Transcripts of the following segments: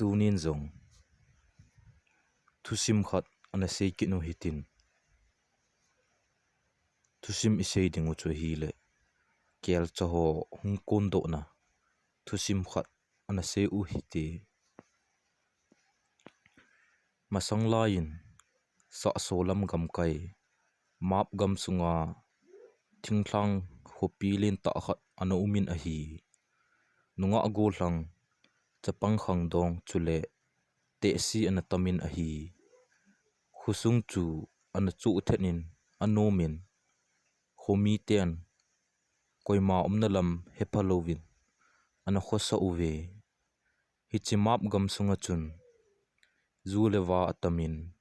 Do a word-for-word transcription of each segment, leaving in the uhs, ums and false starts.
Tunin jong thusim khat ana sei kit u hitin. Thusim i sei ding u chu ahile, kelcha ho hung kondohna thusim khat ana sei u hite. Masang laiyin, Sahso lam gamkai, Map gam sunga thinglhang khopi lentah khat ana umin ahi. Nungah gollhang, chapang khangdong chule tehse ana tamin ahi. Khosung chu ana choh thet in anomin, khomiten koima umna lam hepha louvin ana khosa uve. Hiche Map gam sunga chun ju le va atamin,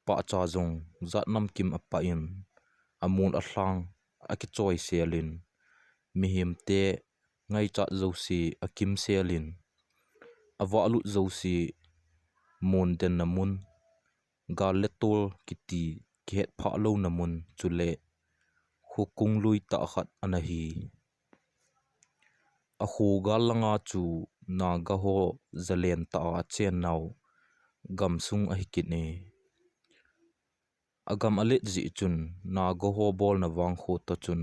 pahcha jong jat namkim apah in, amol alhang akichoi selin, mihemte ngaichat jouse akimselin, avahlut jouse mun denna mun, gal le tol kiti kihetphah louna mun chule khokung lui tah khat ana hi. Akho gal langa chu Naga ho jalen tah a achen nau gamsung ahi kit e. Agam alet jeh chun Naga ho bolna vangkho toh chun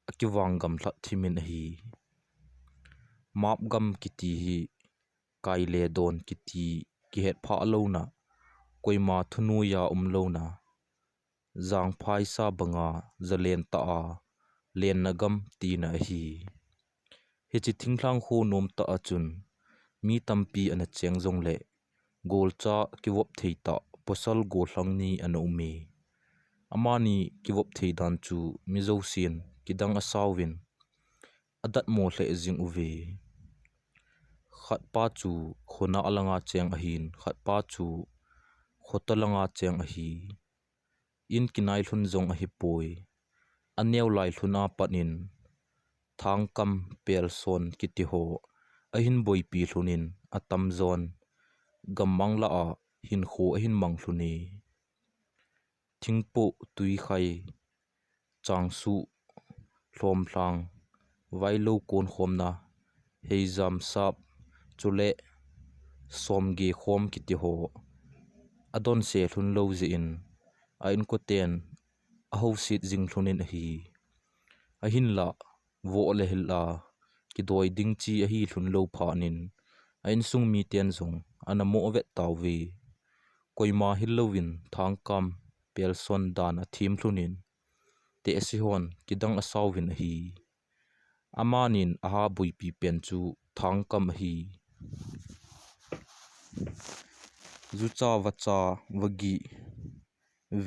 akivang gamlhat thimin ahi. Map gam kiti hi kai le don kiti kihetphah louna, koima thunoiya um louna, jangphaisa banga jalen tah a lenna gam tina ahi. Hiche thinglhang kho nom tah a chun mi tampi ana cheng jongle, golcha kivop thei tah pasal gollhang ni ana ume. Amani kivop thei dan chu mi jousen kidang asauvin, adatmo lheh jing uve. Khatpa chu khonah langa cheng ahin, khatpa chu khota langa cheng ahi. In kinai lhun jong ahipoi. Aneo lai lhun apat in Thangkam, Pelson kiti ho ahin boipi lhun in atamjon gammang lah a hinkho ahin mang lhun e. Thingpoh, Tuikhai, Changsuh, Lhomlhang, Vailou konkhomna, Heijamsap, chule Somgekhom kiti ho adonse lhun lou jeh in a inkoten ahouset jing lhun in ahi. Ahinlah, voh le hil a kidoi ding chi ahi lhun lou phat in a insung miten jong ana mo vet tauve. Koima hil louvin Thangkam, Pelson dan athem lhun in, tehse hon kidang asauvin ahi. Amanin aha boipi pen chu Thangkam ahi. Jucha, vacha, vagih,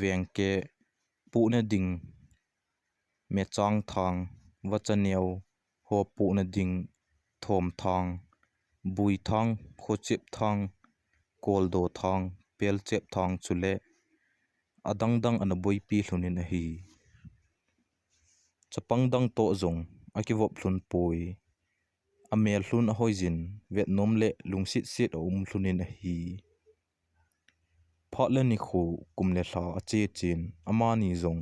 vengkeh, pohna ding, mechang thang, vacha neo ho pohna ding, thomthang, buithang, khochep thang, koldo thang, pelchep thang chule adang dang ana boipi lhun in ahi. Chapang dang toh jong akivop lhun poi. Amel lhun ahoijin, vetnom le lungset set aum lhun in ahi. Phat le nikho, kum le lha ache chen, amani jong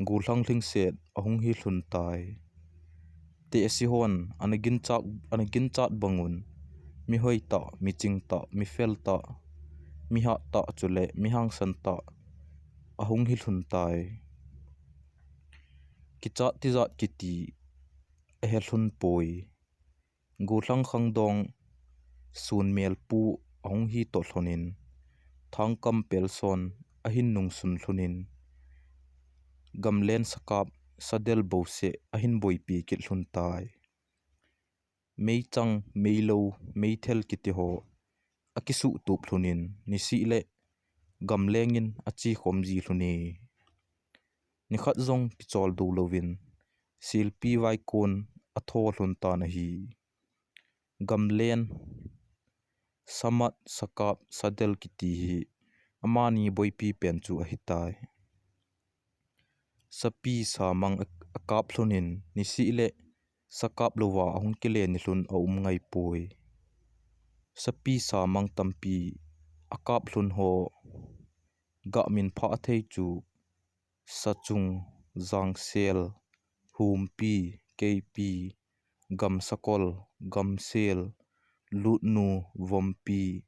gollhang lhingset ahung hi lhun tai. Tehse hon ana ginchat, ana ginchat bangun, mihoi tah, miching tah, mifel tah, mihat tah chule mihangsan tah ahung hi lhun tai. Kichat tijat kiti ahe lhun poi. Gollhang khangdong sunmel pu ahung hi toh lhon in, Thangkam Pelson ahin nungsun lhon in, gamlen sakap sadel bouseh ahin boipi kit lhon tai. Meichang, meilou, meithel kiti ho akisuh tup lhon in, nisih le gamleng in ache khom ji lhon e. Nikhat jong kichol do louvin, silpi vaikon atho lhon tan ahi. Gamlen, samat, sakap, sadel kiti hi amani boipi pen chu ahitai. Sapi samang a, akap lhon in, nisih le sakap louva ahung kile ni lhon aum ngai poi. Sapi samang tampi akap lhon ho gah min phah thei chu Sachung, Jangsel, Humpi, Keipi, Gamsakol, Gamsel, lutnu, vompi,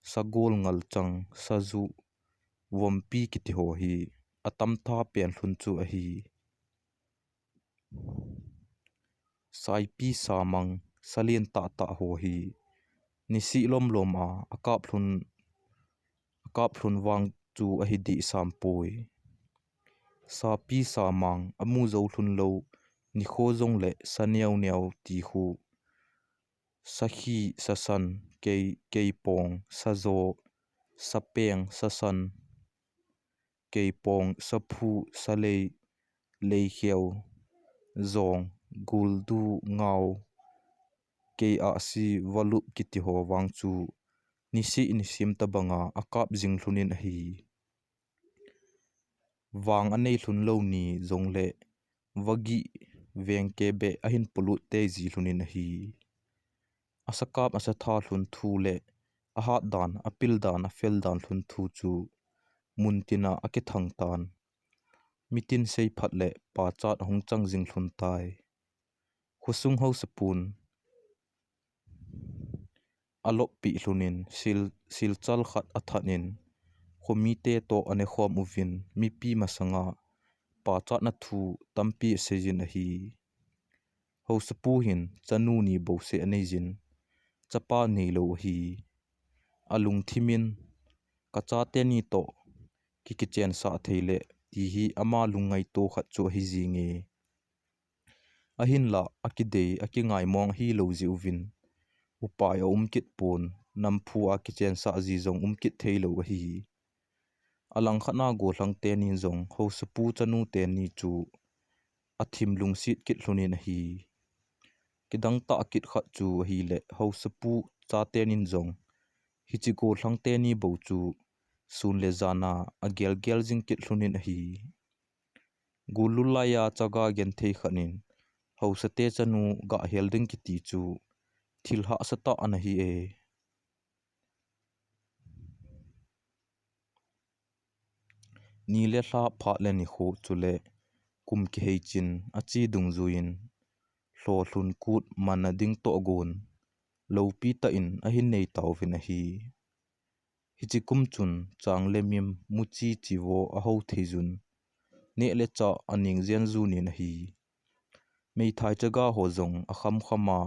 sagol ngalchang, saju, vompi kiti ho hi atamtha pen lhun chu ahi. Saipi, samang, salen tahtah ho hi nisih lomlom a akap lhun, akap lhun vang chu ahi dih sam poi. Sapi, samang, amu jou lhun lou nikho jong le sa neo neo ti khu, sakhi, sasan, kei, keipong, sajo, sapeng, sasan, keipong, saphu, salei, leikheu, jong, guldu, ngau, kei ahsi, valup kiti ho vang chu nisih nisim tabanga akap jing lhunin ahi. Vang anei lhun lou ni jong le vagih vengke beh ahin polut tei ji lhunin ahi. Asakap asatha lhun thu le ahat dan, apil dan, afel dan lhun thu chu muntina akithang tan. Mitin seiphat le pachat ahung chang jing lhun tai. Khosung haosapun aloppi lhunin sil, silchal khat athat in, khomite toh anekhom uvin, mipi masanga pachatna thu tampi aseijin ahi. Haosapu hin chanu ni bouseh aneijin, chapa neilou ahi. Alungthimin, kachate ni toh ki, kichensah thei le, ti hi ama lungngaito khat chu ahi jinge. Ahinlah, akidei, akingaimong ahilou jeh uvin, upai aum kit pon, namphu a kichensah ji jong um kit theilou ahi. Alangkhat a gollhang teni jong, haosapu chanu teni chu athim lungset kit lhunin ahi. Kidang tah kit khat chu ahile, haosapu chatenin jong, hiche gollhang teni bou chu sun le jan a agelgel jing kit lhunin ahi. Gollul laiya chaga genthei khat in, haosate chanu gahel ding kiti chu thil hahsa tah ana hi e. Ni le lha, phat le nikho chule kum kihei chin ache dungjuiyin, lholhun kut manna ding toh gon, loupi tah in ahin nei tauvin ahi. Hiche kum chun chang le mim, muchi chivo ahou theijun, neh le chah aning jen junin ahi. Meithai chaga ho jong akhamkham a,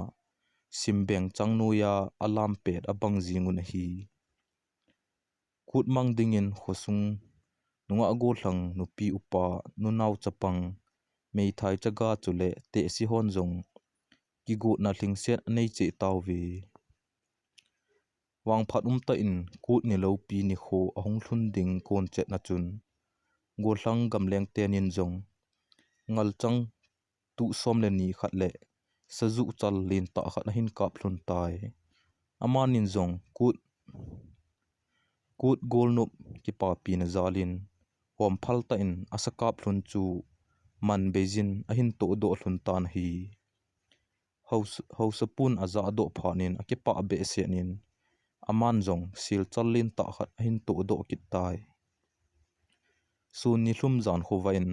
simbeng chang noiya alam pet abang jingun ahi. Kut mang dingin khosung nungah gollhang, nupi upa, nunao chapang, meithai chaga chule tehse hon jong kigotna lhingset anei cheh tauve. Vangphat umtah in kut ni loupi nikho ahung lhun ding kon chetna chun, gollhang gamleng tenin jong ngalchang tuh som le ni khat le sajuh chal lentah khat ahin kap lhun tai. Amanin jong kut, kut golnop kipapina jalin, homphal tah in asakap lhun chu man beijin ahin tohdoh lhun tan ahi. Haos-, haosapun ajahdoh phatnin akipah behseh in, aman jong silchal lentah khat ahin tohdoh kit tai. Sun nilhum jan khovah in,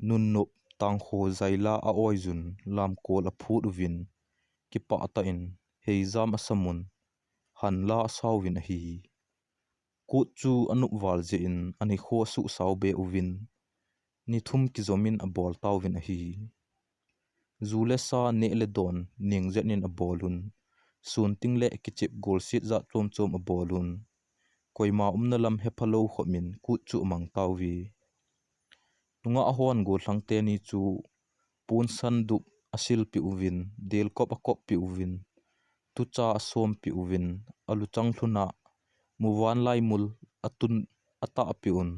nunnop tangkho jaila a-oijun, lamkol aphut uvin, kipah tah in heijam asamun, hanla asauvin ahi. Kut chu anop val jeh in anikho asuhsao be uvin, ni thum kijomin abol tauvin ahi. Ju le sa, neh le don ningjet in abolun, sun ting le kichep golset jat chom chom abolun, koima umna lam hephalou khomin kut chu amang tauve. Nungah hon gollhang teni chu ponsan dup asilpeh uvin, delkop akoppi uvin, tucha asompeh uvin, aluchang lhuna muvanlai mul atun atahpeh un,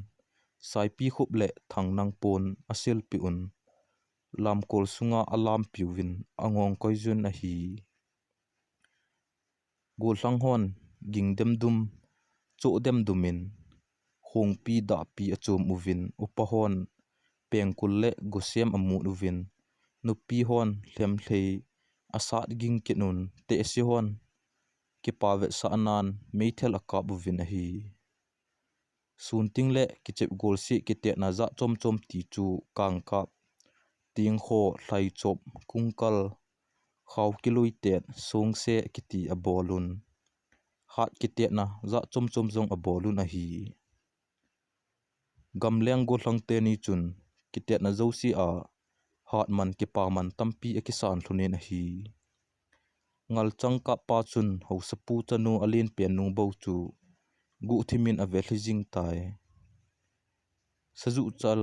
saipi khup le thangnang pon asilpeh un, lamkol sunga alampi uvin angong koijun ahi. Gollhang hon ging demdum, choh demdum in, khongpi dahpi achom uvin, upa hon pengkul le gosem amut uvin, nupi hon lhemlhei asat ging kit un, tehse hon kipa vetsahnan meithal akap uvin ahi. Sun ting le kichep golset kitetna jat chom chom ti chu kangkap, tingkho, lhaichop, kungkal, khao kiloitet songse kiti abolun, hat kitetna jat chomchom jong abolun ahi. Gamleng gollhang teni chun kitetna jousea hatman kipaman tampi akisan lhonin ahi. Ngalchang kappa chun haosapu chanu alenpen nu bou chu guhthimin avelhi jing tai. Sajuchal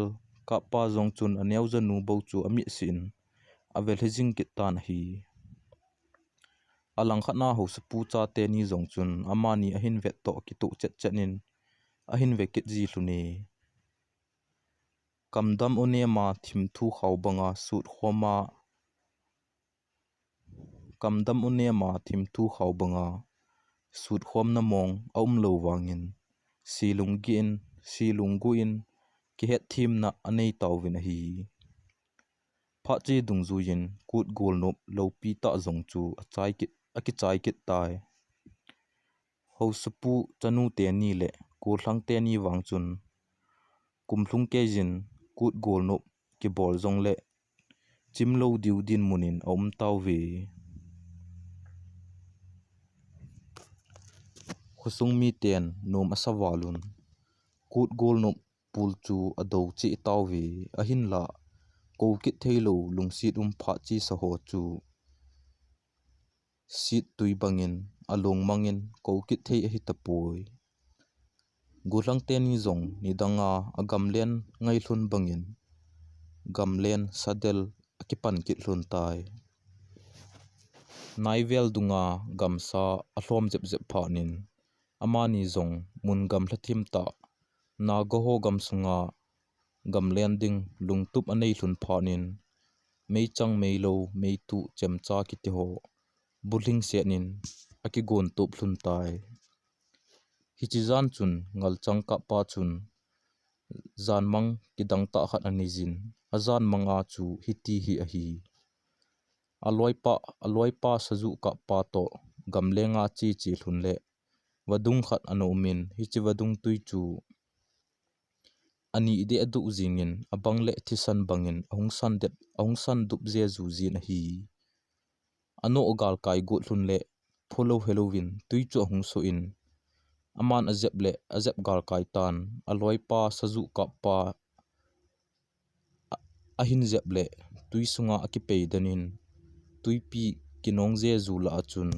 kappa jong chun aneoja nu bou chu amitsin avelhi jing kit tan ahi. Alangkhatna haosapu cha teni jong chun amani ahin vettoh kitoh chetchet in ahin vekit ji lhone. Kamdam u nema thimthu khao banga sutkhoma, kamdam u nema thimthu khao banga sutkhomna mong aumlou vangin, silungguin, silungguin kihetthemna aneitauvin ahi. Phatche dungjuiyin Kut golnop loupitah jong chu achaikit, akichaikit tai. Haosapu chanu teni le gollhang teni vang chun kumlhung keiyin Kut golnop kibol jongle chimlou diu dinmunin aumtauve. Khosung miten nom asavalun Kut golnop pul chu adou cheh tauve, ahinla koukit theilou lungset um phatche saho chu sittui bangin alungmangin koukit thei ahitapoi. Gollhang teni jong nidanga agamlen ngailhun bangin gamlen sadel akipan kit lhon tai. Naivel dunga gamsa alhom jepjep phatnin amani jong mun gamlha thimtah Naga ho gamsunga gamlen ding lungtup anei lhon phatnin meichang, meilou, meituh, chemcha kitiho bulhingsetnin akigontup lhon tai. Hiche jan chun Ngalchang kappa chun janmang kidangtah khat aneijin, ajanmanga chu hiti hi ahi. Aloipa, aloipa Sajuh kappa toh gamlenga acheche lhon le vadung khat ana umin, hiche vadung tui chu ani deh aduh jingin, abang le thisan bangin ahung sandet, ahung sandup jeju jin ahi. Anoh galkai got lhon le pholou helouvin tui chu ahung sohin, aman ajep le ajep galkai tan, aloipa Sajuh kappa ahin jep le tui sunga akipei denin, tuipi kinong jeju lah a chun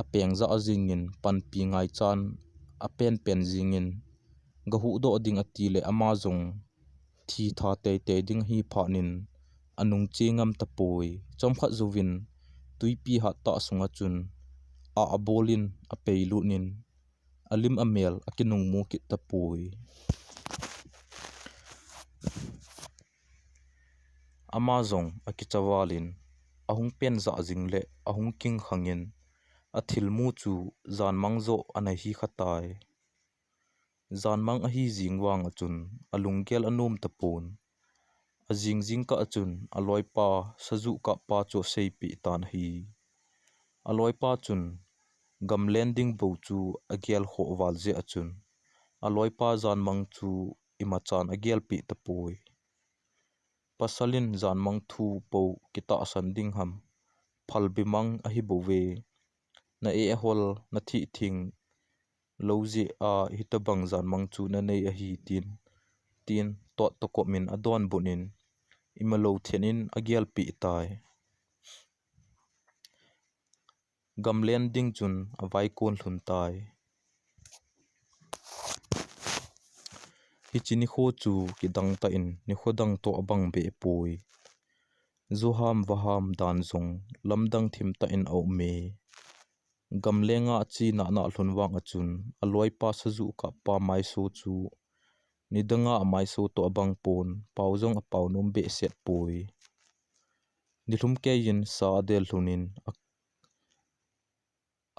apeng jah jingin, panpi ngaichan apenpen jingin, gahuhdoh ding atile ama jong thitha teitei ding ahi phatnin anung che ngam tapoi. Chomkhat jouvin tuipi hattah sunga chun a abolin apei lutnin alim amel akinungmu kit tapoi. Ama jong akicha valin ahung pen jah jing le ahung kingkhangin athilmu chu janmang joh ana hikha tai. Janmang ahi jing vang a chun alunggel anom tapon. Ajing jingkah a chun aloipa Sajuh kappa chu aseipeh tan ahi. Aloipa chun gamlen ding bou chu agel khoh val jeh a chun aloipa janmang chu imachan agelpeh tapoi. Pasalin janmang thu pou kitahsan ding ham, phalbi mang ahibouve, na eh ahol, na thih theng lou jeh a hitobang janmang chu nanei ahi tin, tin tot tokomin adonbutnin imalou thenin agelpeh tai. Gamlen ding chun avaikon lhon tai. Hiche nikho chu kidangtah in nikho dang toh abang behpoi. Ju ham va ham dan jong lamdang thimtah in aume. Gamlenga ache nahnah lhon vang a chun aloipa Sajuh kappa maiso chu nidanga amaiso toh abang pon, pao jong apao nom behseh poi. Nilhum keiyin sa adel lhonin a,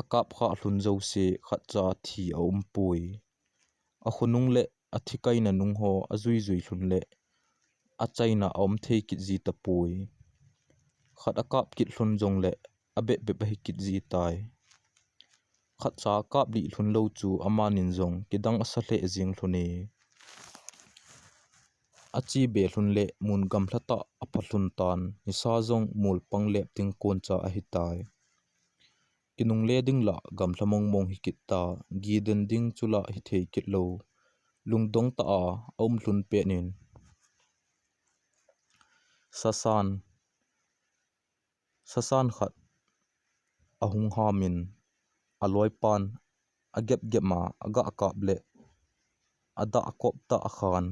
akapkhah lhon jouse khatcha thi aumpoi. Akhonung le athikaina nung ho ajuijui lhon le achaina aumthei kit ji tapoi. Khat akap kit lhon jongle abepbep ahi kit ji tai. Khatcha akaplih lhon lou chu amanin jong kidang asa lheh jeng lhone. Achi be lhun le mun gamlha tah apha lhun tan, nisa jong mol pang lep ding kon cha ahitai. Kinungle ding lah gamlha mong mong hi kit ta, giden ding chu lah hithei kit lou. Lungdong tah a aum lhun pet in, sasan, sasan khat ahung ham in, aloipan agep gep ma aga kap le, adah kop tah khan,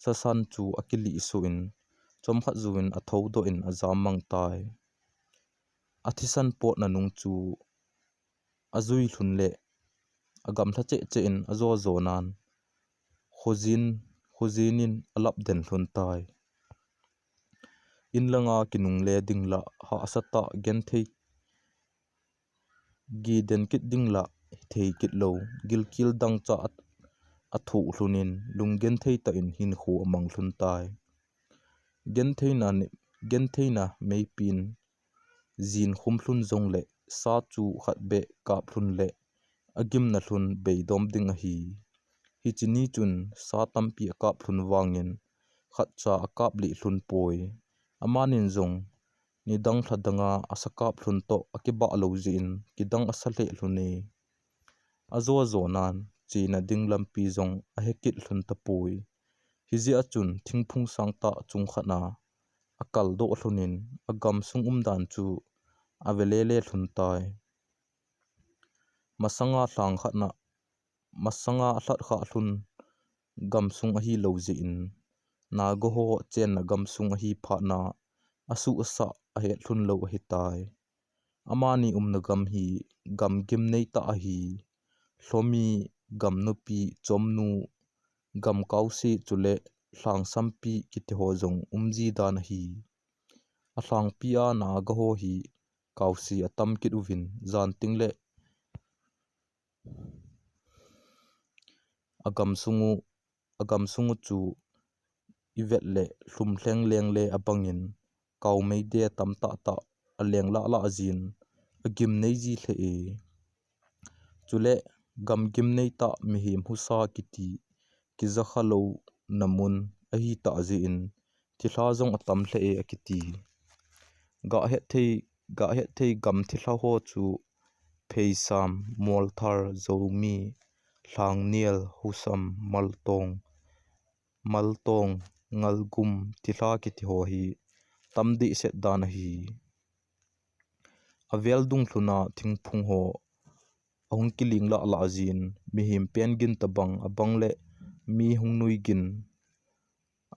sasan chu akilih suh in, chomkhat jou in athou doh in ajam mang tai. Athisan potna nung chu ajui lhun le, agamlha cheh cheh in ajo jo nan, khojin, khojin in alap den lhun tai. In langa kinungle ding lah hahsa tah, genthei, giden kit ding lah hithei kit lou, gilkel dang cha a, athoh lhun in, lunggenthei tah in hinkho amang lhun tai. Gentheina ni, gentheina meipin jin khum lhun jong le, sa chu khat beh kap lhun le, agimna lhun beidom ding ahi. Hiche ni chun sa tampi akap lhun vangin, khat cha akap lih lhun poi. Amanin jong, nidang lha danga asa kap lhun toh akibah lou jeh in, kidang asa lheh lhun e. Ajo jo nan, chena ding lampi jong ahe kit lhun tapoi. Hijeh a chun thingphung sang tah chung khat na akal doh lhun in, agamsung umdan chu ave le le lhun tai. Masanga lhang khat na, masanga alhat kha lhun gamsung ahi lou jeh in, Naga ho chenna gamsung ahi phat na, asuh asah ahet lhun lou ahitai. Amani umna gam hi gam gimnei tah ahi. Lhomi, gamnupi, chomnu, gam kaosi chule lhangsampi kiti ho jong umji dan ahi. Alhangpi a Naga ho hi kaosi atam kit uvin, jan ting le agamsung u, agamsung u chu ivet le lhum lheng leng le abangin, kaomei de tam tah tah aleng lah lah jin, agimnei ji lheh e. Chule gam gimnei tah mihem husa kiti, kijakha louna mun ahi tah jeh in, thilha jong atam lheh e akiti. Gah het thei, gah het thei gam thilha ho chu Pheisam, Molthar, Zomi, Lhangnel, Husam, Maltong, Maltong, Ngalgum, thilha kiti ho hi tam dehset dan ahi. Avel dung lhun a thingphung ho ahung kiling lah lah jin, mihem pen gin tabang, abang le mi hung nui gin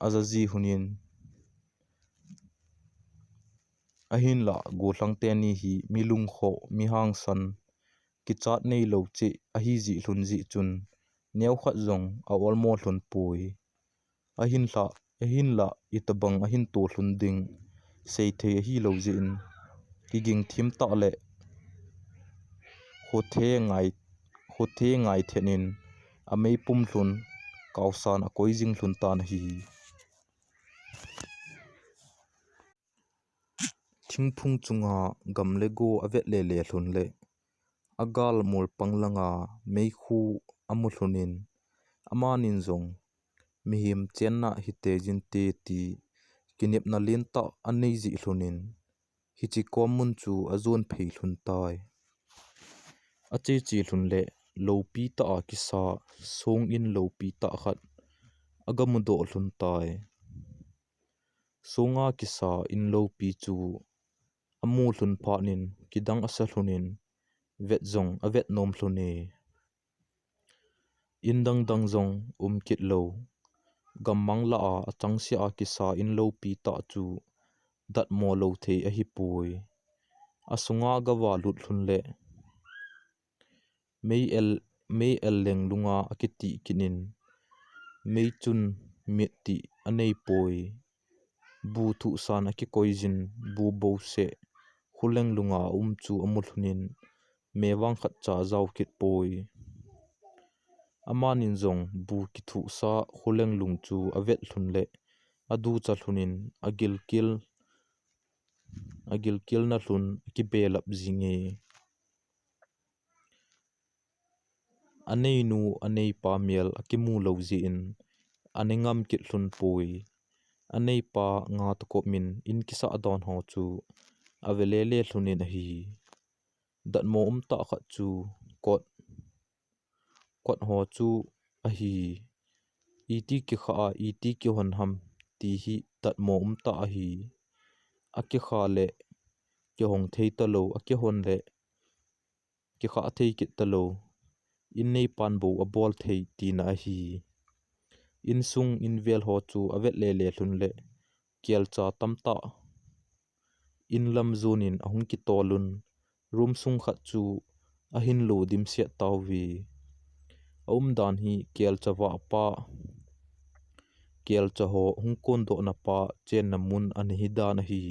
aja ji lhun in, ahinlah gollhang teni hi mi lungkhoh, mi hangsan, kichat neilou cheh ahi ji lhun jeh chun, neokhat jong a olmo lhun poi. Ahinlah, ahinlah, itabang ahin to lhun ding seithei ahilou jeh in, kiging thim tah le khothe ngai, khothe ngai then in, ameipum lhun, kaosan akoi jing lhun tan ahi. Thingphung chunga gam le go avet le le lhun le, agal mol pang langa meikhu amu lhun in, amanin jong mihem chenna hite jin te ti kinepna lentah anei ji lhun in, hiche kom mun chu ajon phei lhun tai. Ache che lhun le, loupi tah a kisa song in loupi tah khat aga mudoh lhun tai. Songa kisa in loupi chu amu lhun phat in kidang asa lhun in, vet jong avet nom lhun e. In dang dang jong um kit lou. Gammang lah a achangseh a kisa in loupi tah chu datmo lou thei ahipoi. Asunga gava lut lhun le, mei el, mei el leng lunga akitih kit in, mei chun mit tih anei poi. Bu thuhsan akikoi jin, bu bouseh khuleng lunga aum chu amu lhun in, mevang khat cha ajao kit poi. Amanin jong bu kithuhsa khuleng lung chu avet lhun le, aducha lhun in, agilkel, agilkelna lhun akibelap jing e. Aneinu, aneipa mel akimu lou jeh in, ane ngam kit lhun poi. aneipa nga toh kop min in kisah dan ho chu avelele lhun in ahi. Datmo umtah khat chu kot, kot ho chu ahi. Iti kikha a, iti kihon ham ti hi datmo umtah ahi. Akikha le kihong thei talou, akihon le kikha thei kit talou. In neipan bou abol thei tina ahi. Insung invel ho chu avetlele lhun le kelcha tamtah in lam jon in ahung kitol un, room sung khat chu ahin lo dimset tauve. Aumdan hi kelcha vahpa, kelcha ho hung kondohna pa chenna mun ana hidan ahi.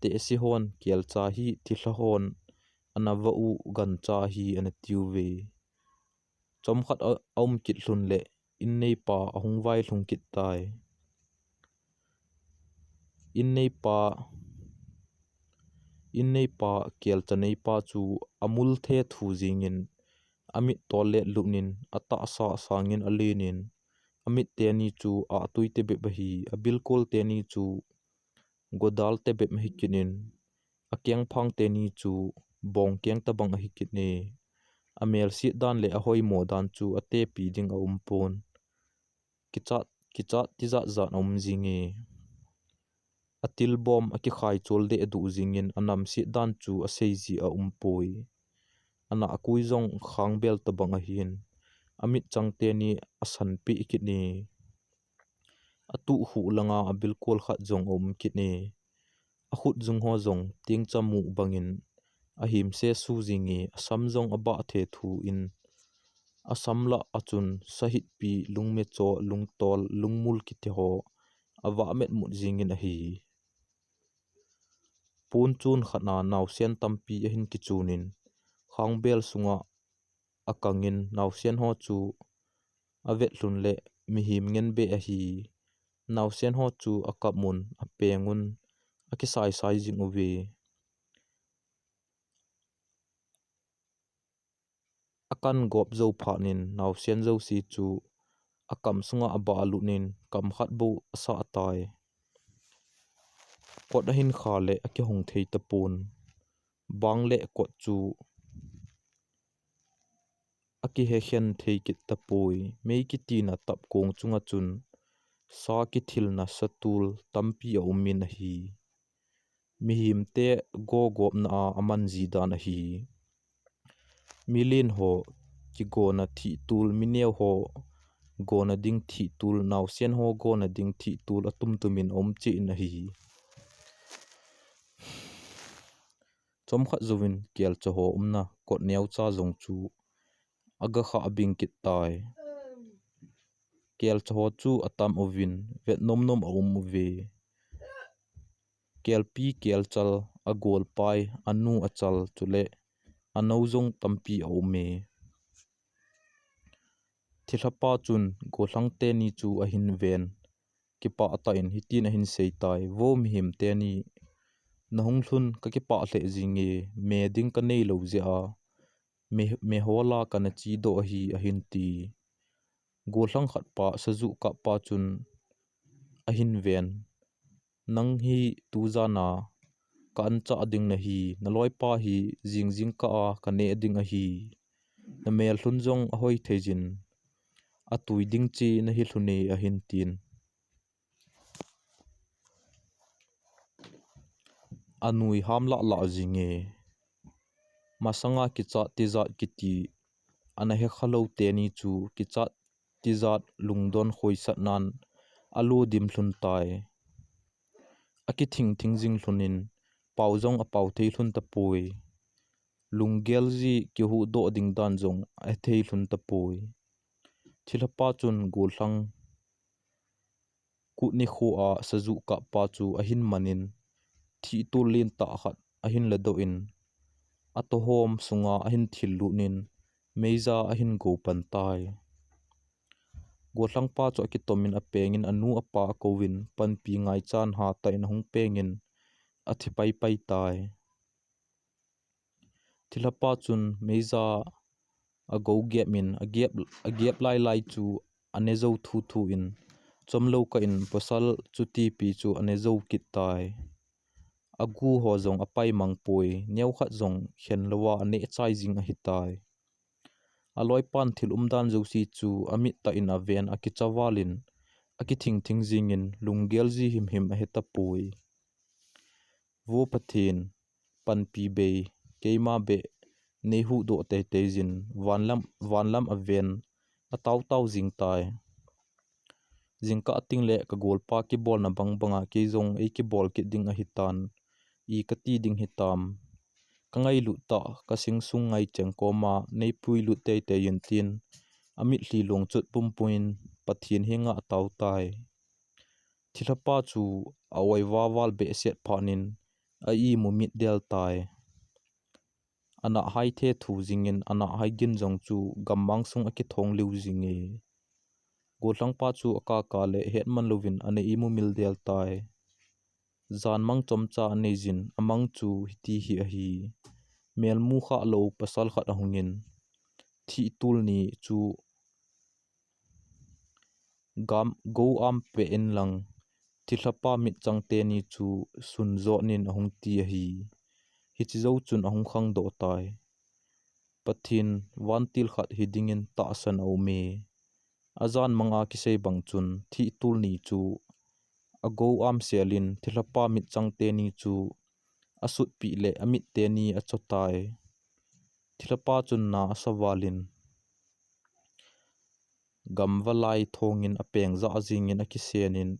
Tehse hon kelcha hi thilha hon ana vah u gancha ahi ana tiuve. Chomkhat a, aum kit lhun le in neipa ahung vailhung kit tai. In neipa, in neipa kelcha neipa chu amul thethu jingin amit tol le lutnin atahsa sangin alenin, amit teni chu ahtui tebep ahi, abilkol teni chu godal tebep ahi kit in, akengphang teni chu bongkeng tabang ahi kit e. Amelset dan le ahoimo dan chu atepi ding aumpon. Kichat, kichat tijat jat aum jinge. Atilbom akikhai chol deh duh jingin anamset dan chu aseiji aumpoi. Ana akui jong khangbel tabang ahin. Amitchang teni asanpeh kit e. Atuh huh langa abilkol khat jong aum kit e. Akhut jung ho jong tengcha muh bangin ahimse su jinge, asam jong abah thethu in, asam lah achun sahitpi, lungmecho, lungtol, lungmul kiti ho avah metmut jingin ahi. Pon chun khat a naosen tampi ahin kichunin, khangbel sunga akangin naosen ho chu avet lhun le mihem ngen beh ahi. Naosen ho chu akap un, apeng un, akisaisai jing uve. Akan gop jou phatnin naosen jouse chu akam sunga abah lutnin kam khat bou asah tai. Kot ahin kha le akihong thei tapon. Bang le kot chu akihekhen thei kit tapoi. Mei kitina tapkong chunga chun sa kithilna satul tampi aumin ahi. Mihemte gogopna a amanji dan ahi. Milen ho kigona thihtul, mineo ho gona ding thihtul, naosen ho gona ding thihtul atumtumin aum cheh in ahi. Chomkhat jouvin kelcha ho umna kot neocha jong chu agakhah bing kit tai. Kelcha ho chu atam uvin, vet nomnom aum uve. Kelpi kelchal agolpai, anu achal chule anou jong tampi aume. Thilhapa chun gollhang teni chu ahin ven. Kipah tah in hitin ahin seitai, vo mihem teni, nahung lhun kakipah lheh jinge, me ding kanei lou jeh a, me, me hola kana chedoh ahi, ahin ti. Gollhang khatpa, sajuh kappa chun ahin ven. Nang hi tujana ka anchah ding nahi, naloipa hi jingjing kah a kaneh ding ahi. Namel lhun jong ahoi thei jin, atui ding chi nahi lhun e ahin tin. Anui ham lah lah jinge. Masanga kichat tijat kiti, ana hekhalou teni chu kichat tijat lungdon khoisatnan alo dim lhun tai. Akithing thing jing lhunin, pao jong apao thei lhun tapoi. Lunggel ji kihuhdoh ding dan jong ahethei lhun tapoi. Thilhapa chun gollhang kut nikho a sajuh kappa chu ahin manin, thihtul lentah khat ahin ladoh in, atohom sunga ahin thil lutnin, meija ahin go pan tai. Gollhangpa chu akitomin apengin anu apa akouvin, panpi ngaichan hatah in ahung pengin, athi paipai tai. Thilhapa chun meija ago gep in, agep, agep lailai chu ane jou thuthu in, Chomlou kah in pasal chutipi chu ane jou kit tai. Agu ho jong apai mang poi, neokhat jong khen louva ane chai jing ahitai. Aloipan thil umdan jouse chu amit tah in aven, akicha val in, akithing thing jingin, lunggel ji himhim ahetapoi. Vo Pathen, panpi bei, keima beh, nei huhdoh teitei jin, vanlam, vanlam aven, atao tao jing tai. Jingkah teng le kagolpa kibolna bang banga kei jong eikibol kit ding ahitan, i kati ding hitam. Kangailut tah, kasing sung ngai cheng koma nei puilut teitei in tin, amitlhi lungchot pumpum in Pathen henga atao tai. Thilhapa chu a-oi vaval behseh phat in a-imu mit del tai. Ana hai thethu jingin, ana hai gin jong chu gammang sung akithong liu jinge. Gollhangpa chu akaka le hetman louvin ana imu mil del tai. Jan mang chomcha anei jin, amang chu hiti hi ahi. Melmu khalou pasal khat ahungin, thih tul ni chu gam, go am pe in lang, thilhapa mitchang teni chu sun jot nin ahung ti ahi. Hiche jou chun ahung khangdoh tai. Pathen vantil khat hi dingin tahsan aume. Ajan manga kisei bang chun thih tul ni chu ago am selin thilhapa mitchang teni chu asutpi le amit teni acho tai. Thilhapa chun na asa valin, gamvalai thongin apeng jah jingin akisenin,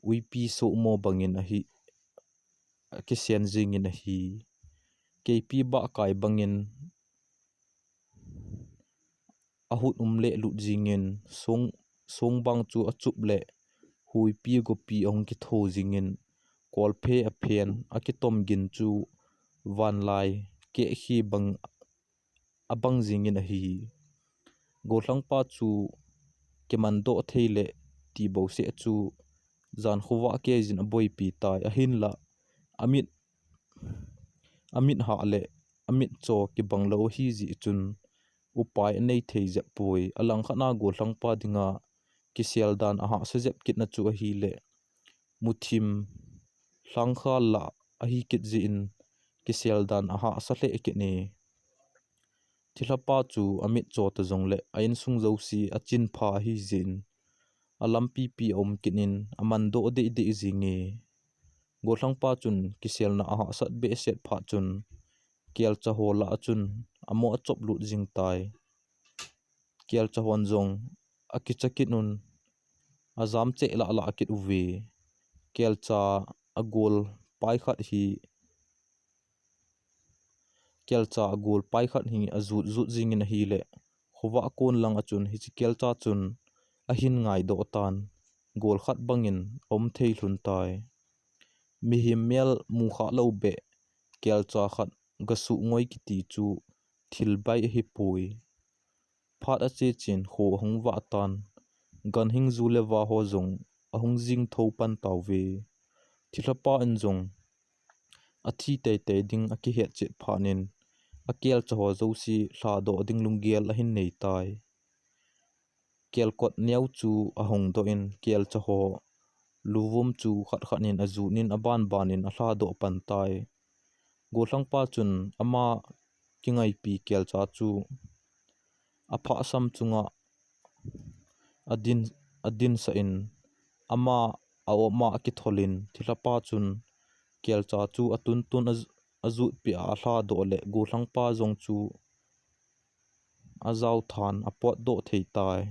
uipi sohmo bangin ahi, akisen jingin ahi. Keipi bahkai bangin ahut um le lut jingin, song, songbang chu achup le huipi gopi ahung kitho jingin, kolphe aphen, akitom gin chu vanlai kehkhi bang abang jingin ahi. Gollhangpa chu kimandoh thei le ti bouseh chu jan khovah kei jin aboipi tai, ahinlah amit, amit hah le amit cho kibang lou ahi jeh chun upai anei thei jep poi. Alangkhat a gollhangpa dinga kisel dan ahahsa jep kitna chu ahile, muthim lhangkhal lah ahi kit jeh in kisel dan ahahsa lheh kit e. Thilhapa chu amit cho ta jongle a insung jouse achinpha ahi jeh in alampipi aum kit in amandoh dehdeh jinge. Gollhangpa chun kiselna ahahsat behseh phat chun kelcha ho lah a chun amo achop lut jing tai. Kelcha hon jong akicha kit un, ajam cheh lah lah kit uve. Kelcha agol pai khat hi, kelcha agol pai khat hi ajut jut jingin ahile, khovah kon lang a chun hiche kelcha chun ahin ngaidoh tan, gol khat bangin aum thei lhon tai. Mihem mel mu khalou beh kelcha khat gasuh ngoi kiti chu thil bai ahipoi. Phat ache chen kho ahung vah tan, ganhing ju le va ho jong ahung jing tho pan tauve. Thilhapa in jong athi teitei ding akihet chet phat in, akelcha ho jouse lhadoh ding lunggel ahin nei tai. Kelkot neo chu ahung doh in, kelcha ho luvum chu khat khat in ajut in aban ban in alhadoh pan tai. Gollhangpa chun ama kingaipi kelcha chu aphahsam chunga adin, adinsah in, ama a-op ma akitholin, thilhapa chun kelcha chu atuntun a, ajutpi a alhadoh le gollhangpa jong chu ajao than apotdoh thei tai.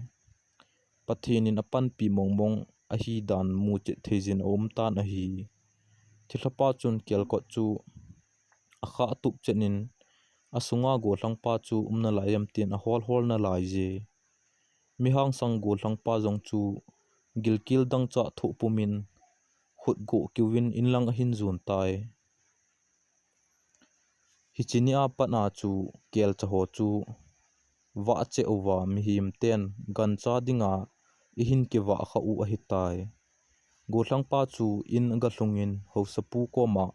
Pathen in apanpi mongmong ahi dan muchet thei jin aum tan ahi. Thilhapa chun kelkot chu akhah tup chet in, asunga gollhangpa chu um nalai em tin ahol hol nalai je. Mihang sang gollhangpa jong chu gilkel dangchah thoh pum in, khut goh kiuvin inlang ahin jon tai. Hiche ni a pat a chu kelcha ho chu vah cheh uva mihem ten gancha dinga ihin kivah kha u ahitai. Gollhangpa chu in agalhung in haosapu koma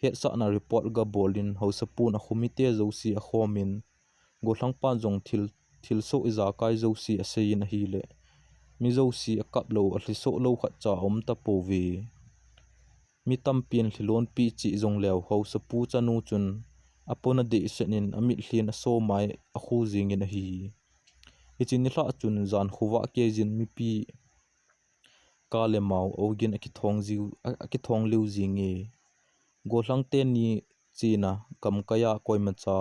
hetsahna report agabol in, haosapun akhomite jouse akhom in, gollhangpan jong thil, thilsoh ijakai jouse asei in ahile, Mi jouse akap lou, alhisoh lou khat cha aum tapouve. Mi tampin lhilonpi cheh jongleu, haosapu chanu chun apona dehset in amitlhin asomai akhu jingin ahi. Hiche nilhah chun jan khovah keijin mipi kale mao ogin akithong jiu, a, akithong liu jinge. Gollhang teni chena gamkai a koimacha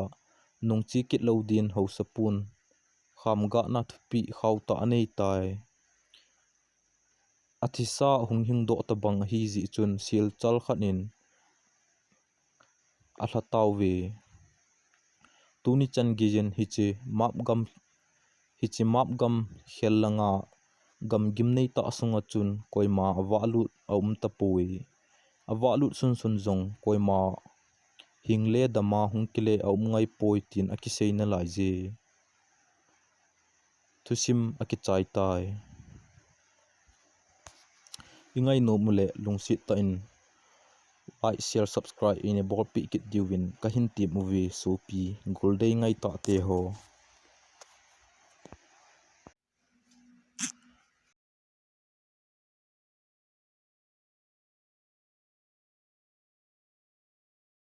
nungche kit lou din haosapun khamgahna thupeh khauhtah anei tai. Athisa hung hingdoh tabang ahi jeh chun selchal khat in alha tauve. Tuni chan geiyin hiche map gam, hiche map gam khel langa gam gimnei tah sunga chun koima avahlut aum tapoi. Avahlut sunsun jong koima hingle dama hung kile aum ngaipoi tin akisei nalaije. Thusim akichai tai. Ingainom uleh lungset tah in like, share, subscribe ina bolpeh kit diuvin kahin tem uve sopi, gollhang ngaitah teho.